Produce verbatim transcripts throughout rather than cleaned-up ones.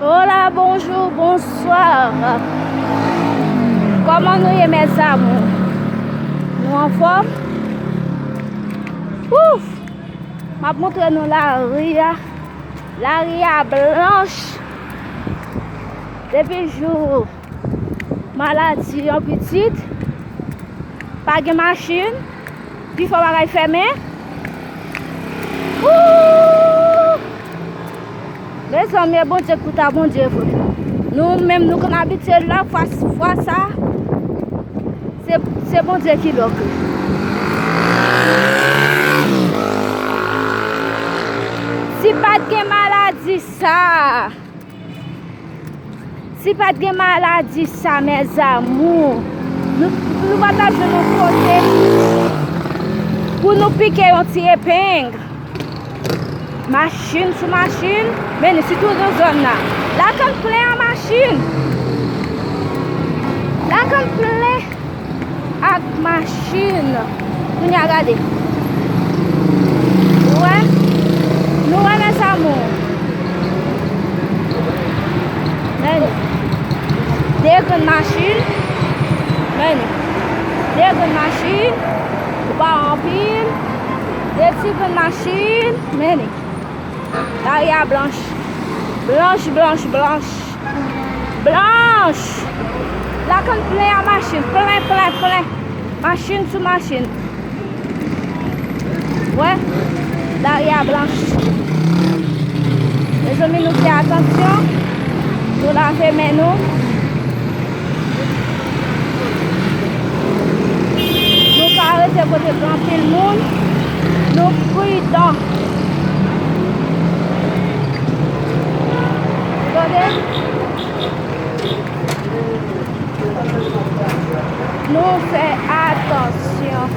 Hola, bonjou, bonswa. Kòman nou ye, mes amours? Nou anfòm? Ouf! M ap montre nou lari a. Lari a blanch. Depi jou maladi an pitit, pa gen machin, pifò bagay fèmen. Ooh! Mezanmi, e Bondye ki ta Bondye vre. Nou menm, nou konn abitye lòk, fwa, fwa sa, se, se Bondye ki lòk li. Si pa t gen maladi sa, si pa t gen maladi sa, mes amours, nou, nou pa t ap jwenn yon kote pou nou pike yon ti epeng. Machin sou machin, men sitou nan zòn nan. Lakou an plen a machin. Lakou an plen ak machin. Kounye a gade. Ou wè? Nou wè, mes amours. Men. De grenn machin. Men. De grenn machin. Ou pa anpil. De ti grenn machin. Men. Lari a blanch. Blanch, blanch, blanch. Blanch! Lakou an plen a machin. Plen, plen, plen. Machin sou machin. Wè. Lari a blanch. Mezanmi, nou fè atansyon. Nou lave men nou. Nou pa rete kote gen anpil moun. Nou pridan. Tande? Nou fè atansyon.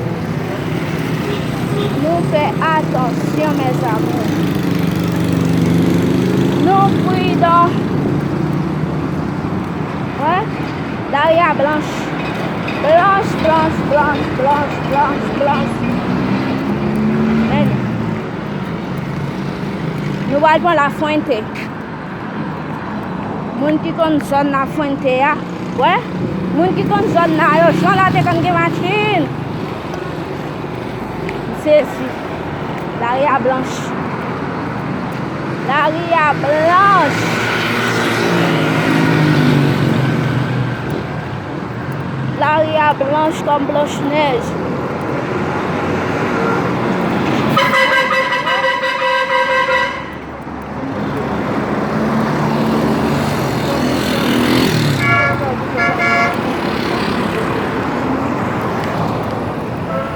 Nou fè atansyon, mes amours. Nou pridan. Wè, lari a blanch. Blanch, blanch, blanch. Men, nou pral pran Lafuente. Moun ki konn zòn Lafuente a, wè, moun ki konn zòn nan yo, jan la te konn gen machin. M sezi. Lari a blanch. Lari a blanch. Lari a blanch kòm Blanch Nèj.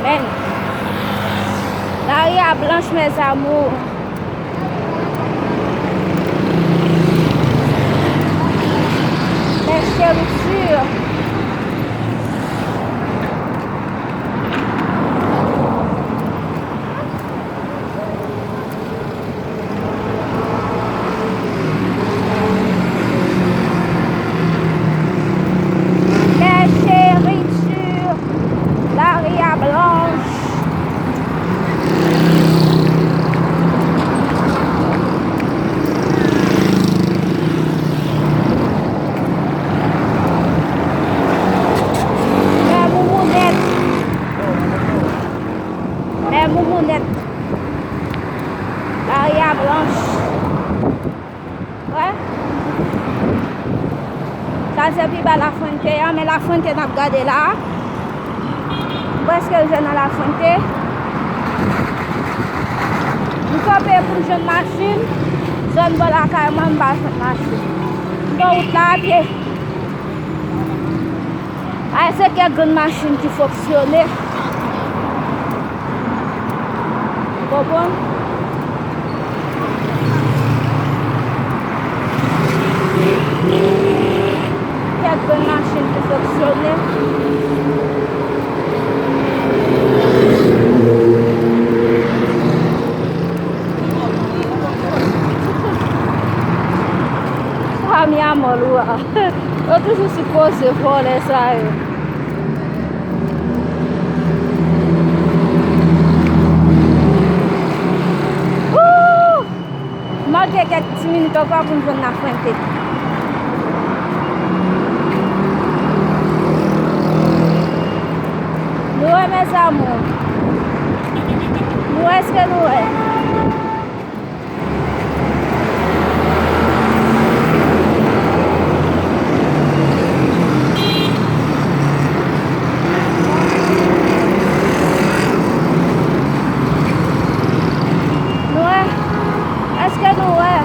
Men, lari a blanch, mes amours. Mes chéritures. Mes chéritures, lari a blanch. Men moumounèt. Men moumounèt. Lari a blanch. Wè. Sa se pi ba Lafuente an, men Lafuente n ap gade la. M prèske rive nan Lafuente. M kanpe pou m jwenn machin. Zòn bò lakay mwen, m pa jwenn machin. M pran wout la a pye. Ay, se kèk grenn machin ki fonksyone. Ou konprann? Kèk grenn machin ki fonksyone. Sa mi a mò lwa. Yo toujou sipoze vòlè sa yo. Woo! Manke Kèk ti minit ankò pou n jwenn Lafuente. Nou wè, mes amours. Nou wè, èske nou wè? Nou wè? Èske nou wè?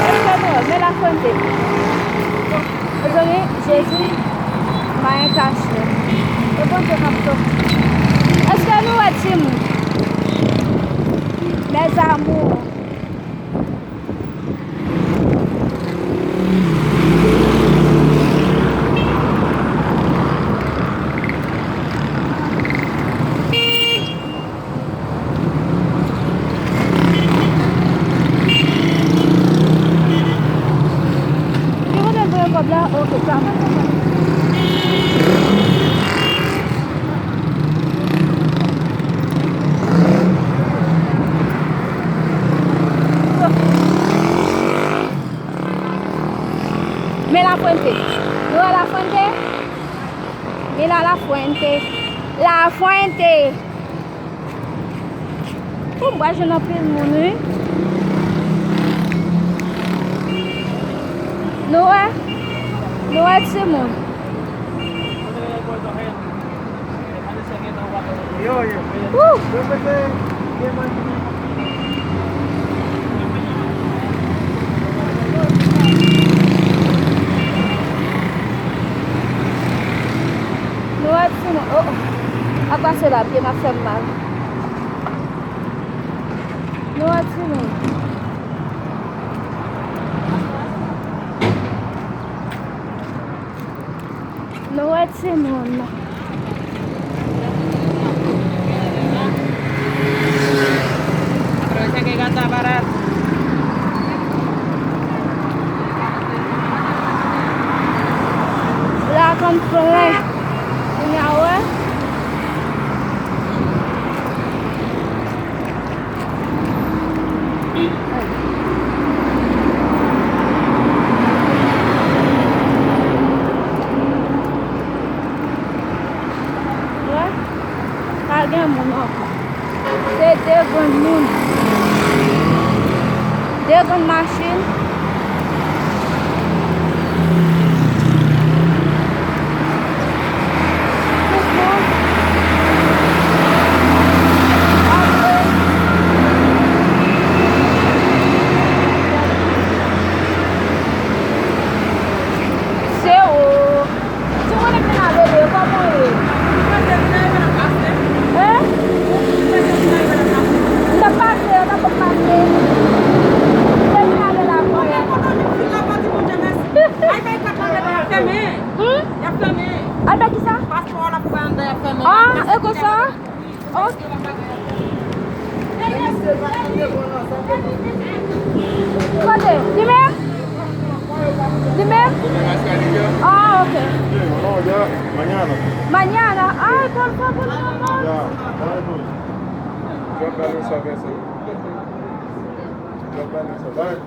Èske nou wè? Men Lafuente. Mezanmi, Jezi, mayen kache. E Bondye k ap sòti. Èske nou wè timoun? Mes amours. Li kote l voye kòb la? Ok, sa. Men Lafuente. Nou wè Lafuente? Mira Lafuente. Lafuente. Pou m pa jwenn anpil moun, wi. Nou wè? Nou wè timoun? Woo! Nou wè timoun. Oh, oh. Apa se la, pye m ap fè m mal. Nou wè timoun. Nou wè timoun. La konn plen. Kounye a, wè. Wè, pa gen moun ankò. Se de grenn moun. De grenn machin. Se ou. Timoun epi la bebe, kòman w ye? Hein? M t ap pase, yo t ap pase. Depi la de la kòlè. Hmm? Al bay kisa? Paspò w la pou bay anndan y ap fèmen. Ah, e konsa? Ok. Kote? Li menm? Li menm? Ah, ok. Mañana. Ay, por favor, mi amor. Ya, dale, pues. Yo, dale, esa vez. Yo, dale, esa vez.